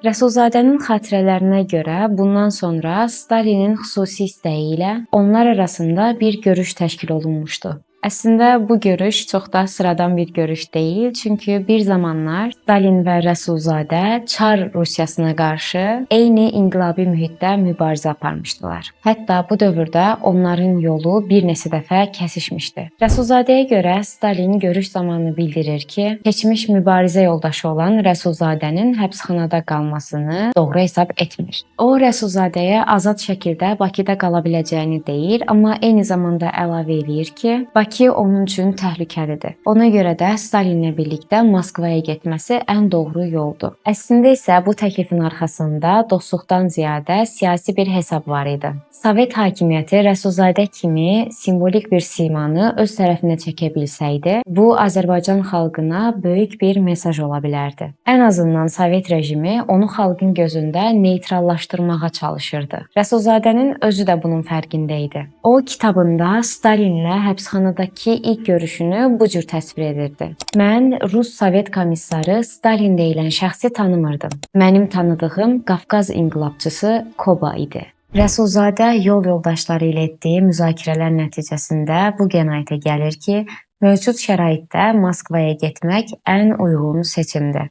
Rəsulzadənin xatirələrinə görə bundan sonra Stalinin xüsusi istəyi ilə onlar arasında bir görüş təşkil olunmuşdu. Əslində bu görüş çox da sıradan bir görüş deyil, çünki bir zamanlar Stalin və Rəsulzadə Çar Rusiyasına qarşı eyni inqilabi mühitdə mübarizə aparmışdılar. Hətta bu dövrdə onların yolu bir neçə dəfə kəsişmişdi. Rəsulzadəyə görə Stalin görüş zamanı bildirir ki, keçmiş mübarizə yoldaşı olan Rəsulzadənin həbsxanada qalmasını doğru hesab etmir. O Rəsulzadəyə azad şəkildə Bakıda qala biləcəyini deyir, amma eyni zamanda əlavə eləyir ki, Bakı onun üçün təhlükəlidir. Ona görə də Stalinlə birlikdə Moskvaya getməsi ən doğru yoldur. Əslində isə bu təklifin arxasında dostluqdan ziyadə siyasi bir hesab var idi. Sovet hakimiyyəti Rəsulzadə kimi simvolik bir simanı öz tərəfinə çəkə bilsəydi, bu Azərbaycan xalqına böyük bir mesaj ola bilərdi. Ən azından Sovet rejimi onu xalqın gözündə neytrallaşdırmağa çalışırdı. Rəsulzadənin özü də bunun fərqində idi. O kitabında Stalinlə həbsxanadakı ilk görüşünü bu cür təsvir edirdi. Mən Rus Sovet komissarı Stalin deyilən şəxsi tanımırdım. Mənim tanıdığım Qafqaz inqilabçısı Koba idi. Rəsulzadə yol yoldaşları ilə etdiyi müzakirələr nəticəsində bu qənaətə gəlir ki, mövcud şəraitdə Moskvaya getmək ən uyğun seçimdir.